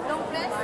Long press?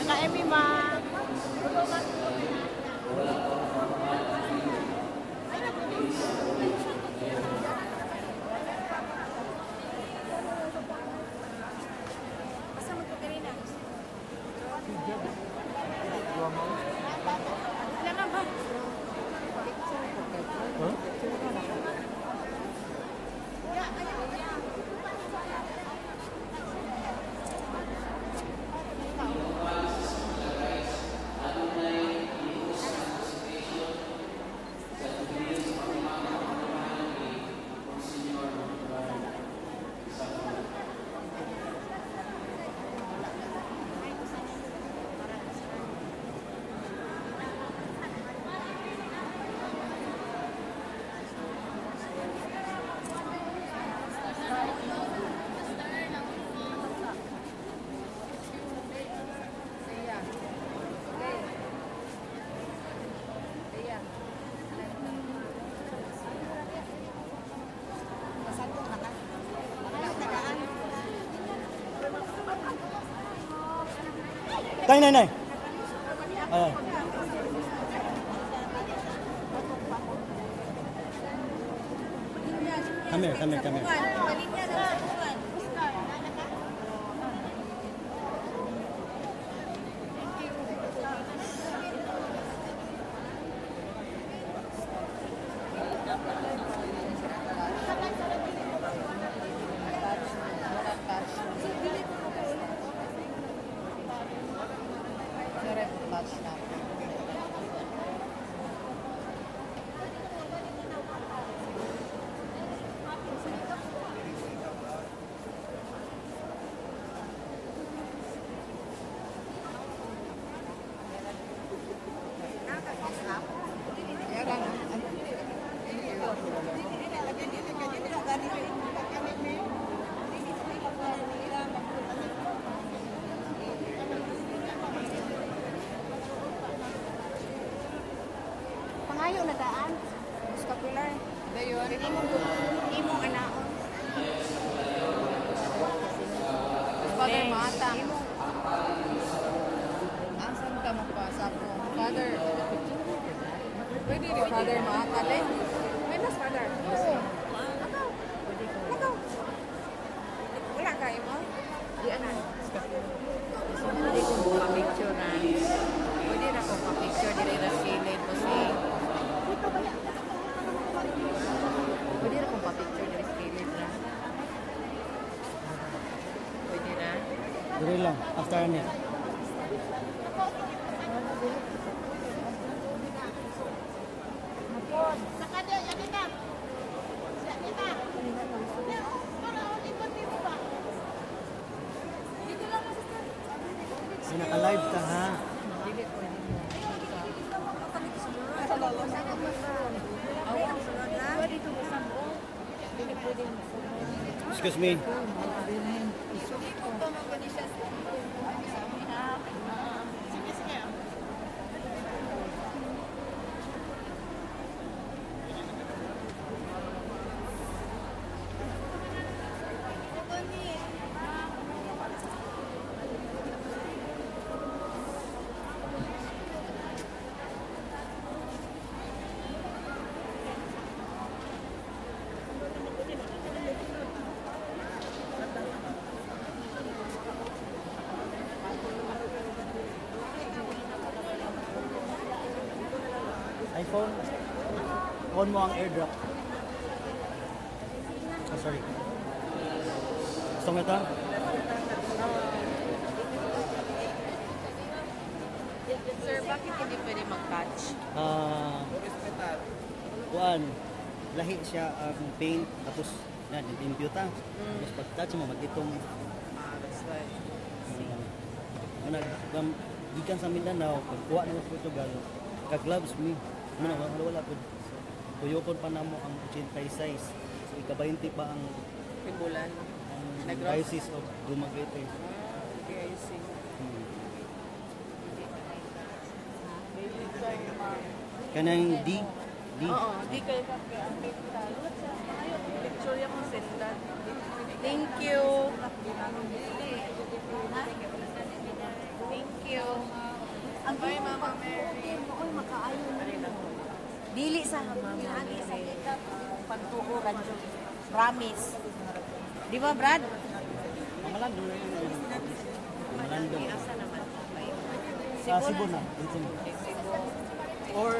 Naka-Emmy ma. Basta magkakarina. Wala na ba? Huh? Nay, nay, nay. Ay. Come here, come here, come here. Palinya lang sa buwan. Pangayo na daan. Scapular. Dayon. Imong anaon. Father Mata. Asan ka magpasa ko? Father. Pwede rin Father Mata. Le. May mas Father. Oo. Nakaw. Nakaw. Wala kayo mo? Di ana. Pwede kong pa-picture na. Pwede na kong pa-picture diri ra silid mo si. Pwede na kong pa-picture diri sa kilid ra. Pwede na. Diri lang, after ni. Kasi naka-live ka ha. Dili pwede mo. Excuse me. iPhone. On mo ang airdrop. Oh, sorry. Gusto mo ito? Sir, bakit hindi pwede mag-touch? Ah, kuan, lahi siya ang paint, tapos yan, impute. Tapos pag touch mo, mag-itom. Ah, that's why. Muna, gikan sa Mindanao, pagkuha na sa Portugal, ka-gloves mi. Muna, wala wala po. Tuyokon pa namo ang 86. So, ika-20 pa ang, Pibulan. ang Negros. Diocese of Dumaguete. Ah, okay, I see. Kanang D, D. Oo, di kayo kape. Ang picture yung sendan. Thank you. Thank you. Ang Bye, Mama Mary. Oy, makaayo na. Dili sa Mama sa kita pantuo radyo. Promise. Di ba, Brad? Mamalando na yun. Mamalando. Asa naman? Sa Cebu na. Dito na. Or,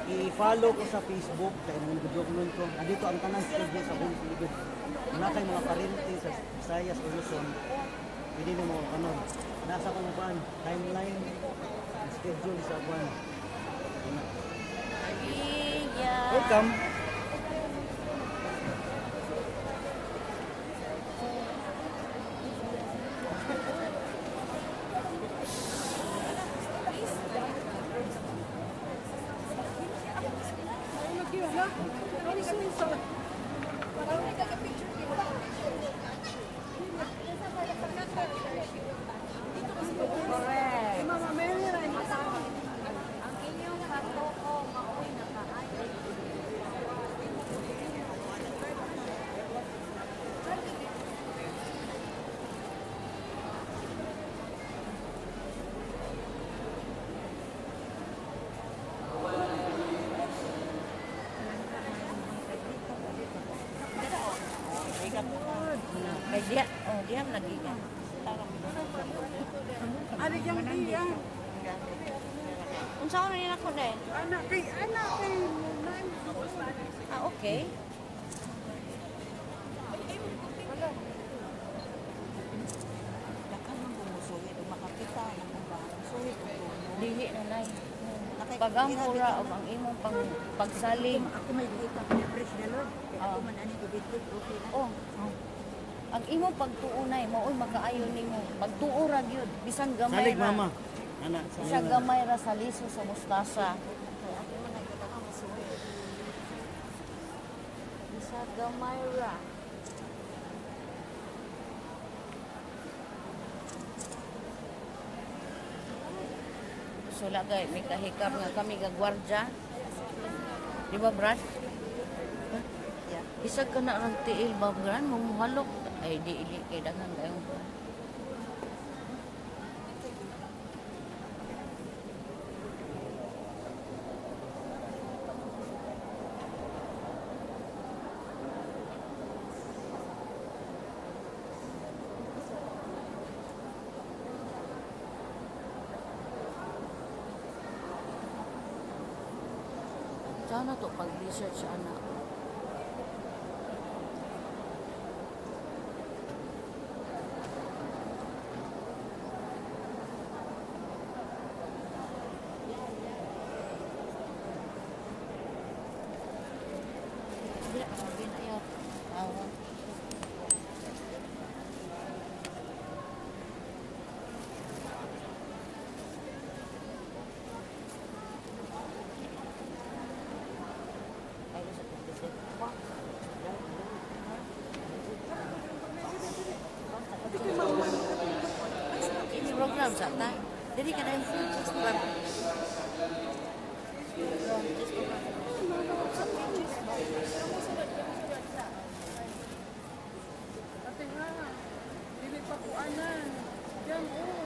i-follow ko sa Facebook kay nang gudok nun ko. Andito ang tanan schedule sa buong likod. Wala kay mga parente sa Visayas o Luzon. Pwede na mo ano, nasa kong kuan, timeline, ang schedule sa kuan. Yeah. Welcome. Correct. Mama Mary, ay Ang inyong patuo maoy nakaayo. Kay diya, oh, diya nagiga. Ari yang diya. Unsa ko na nako dai? Anak kay anak kay nan. Ah, okay. Daghan man gumusuhid ug makakita na kung ba suhid og tuno. Dili na nay. Pag-ampura og ang imong pang pagsalig. Ako may dita ko praise the Lord. Kay ako man ani gibitbit okay na. Oh. Ang imong pagtuonay maoy makaayo nimo. Pagtuo ra gyud bisan gamay Salig ra. mama. Ana, Bisan salig. gamay ra sa liso sa mustasa. Kay ako man ay kita musuhid. Bisan gamay ra. Sula gay may kahikap nga kami ga gwardya. Di ba, Brad? Yeah. Bisag ka na ang tiil ba, Brad? Mumuhalok. Ay, di ili kay daghan kayong Sana to pag-research anak. Dili, ayaw. Awa. Ay, sa program sa ta. Dili ka na yung program. Ate ha. Dili pa kuanan. Yang oh.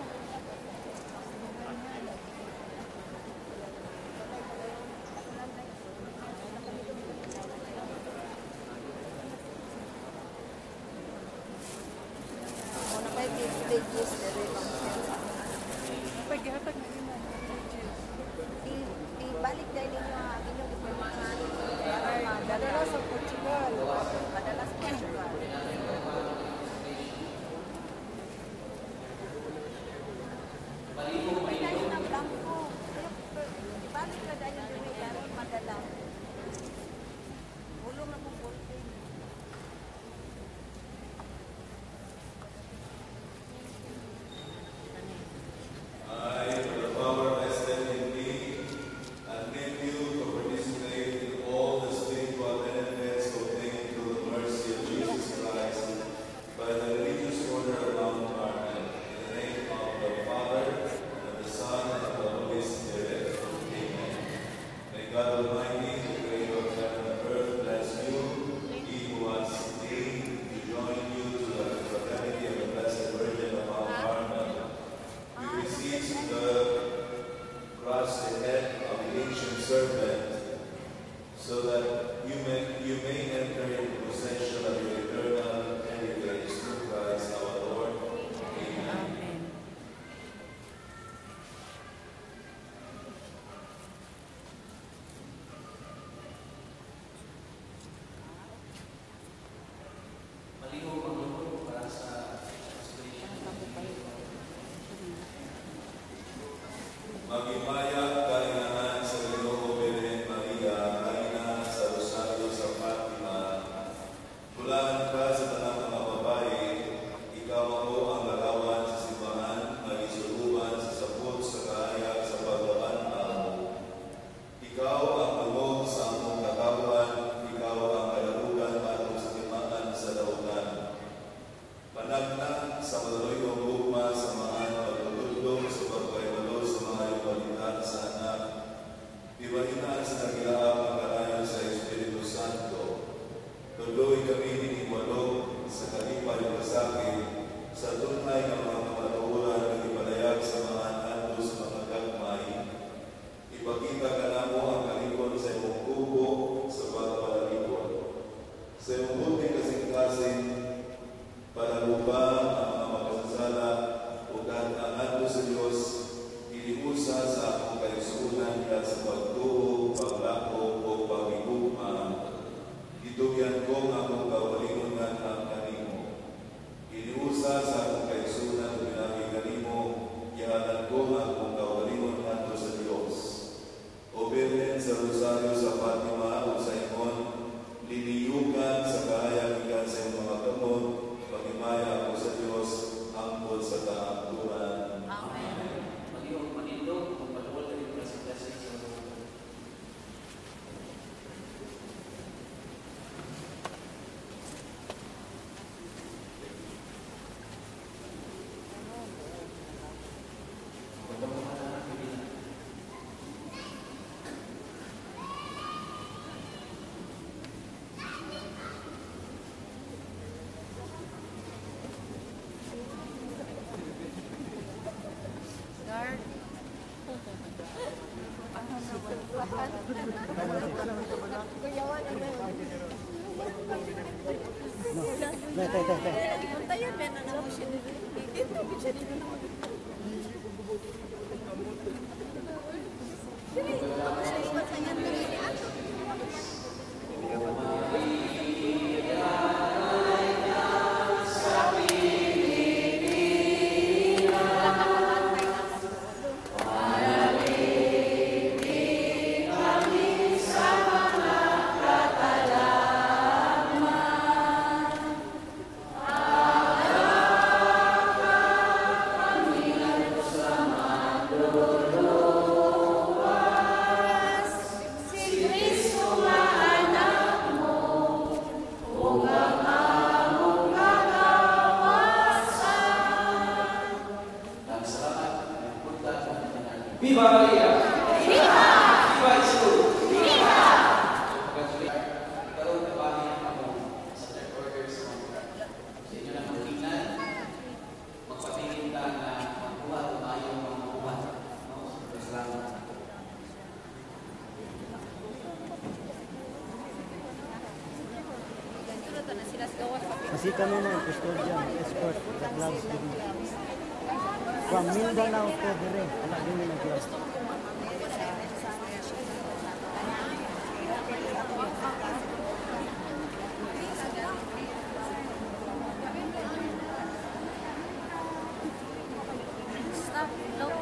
Mo na pay pages dere lang. Paghihatag na imo. Di balik dahil ninyo ang inyong gipirmahan. Pagimaya kainahan sa Ginoo Birhen Maria, kaina sa Rosario sa Fatima. Hulaan ka sa tanang mga babae, ikaw ako ang larawan sa simbahan, nagisuluban sa sapot sa kaayag sa pagkabantaw. Ikaw ang dungog sa among katawhan, ikaw ang kalarugan atong sa timaan sa dautan. Panagna sa madaluyong gugma sa maan pagtutudlo sa pagpahibalo sa maayong balita sa anak. Ibalina sa nagilaab ang karayon sa Espiritu Santo. Tuloy kami hiniwalo sa kalipay ug kasakit sa tunay nga mga kamatuoran nga gipadayag sa mga adto sa mga gagmay. Ipakita kanamo ang kalikon sa imong kubo sa pagpalalipon. Sa imong buti kasing-kasing, palaruba ang mga makasasala ug ang ngadto sa Dios, iliusa sa akong kalisunan gikan sa pagtuo, paglako o pagigugma. Gitugyan ko ang akong kaugalingon nganha kanimo. Iliusa sa akong kalisunan ug pinagi kanimo, gihalad ko ang akong kaugalingon ngadto sa Dios. O Birhen sa Rosario sa Fatima ug sa ingon, liniyukan sa kahayag gikan sa imong mga kamot, pagimaya ako sa Dios hangtod sa kaangturan. Amen. Magiging manindog, magpaluwal na rin sa blessing sa mga. Guard. No, te, te, te. Puntayan, meron na mo siya dito. Dito, siya dito. Viva Maria! Viva! Viva Jesus! Viva! Congratulations. Karoon na ba ako sa third order sa mga sa inyo na magtingnan, magpabilin ka na magbuhat o ayaw mga mabuhat. No? So, salamat. Masika mo mga custodian, escort, the gloves din. From Mindanao to dire, wala din yung gloves. Stop.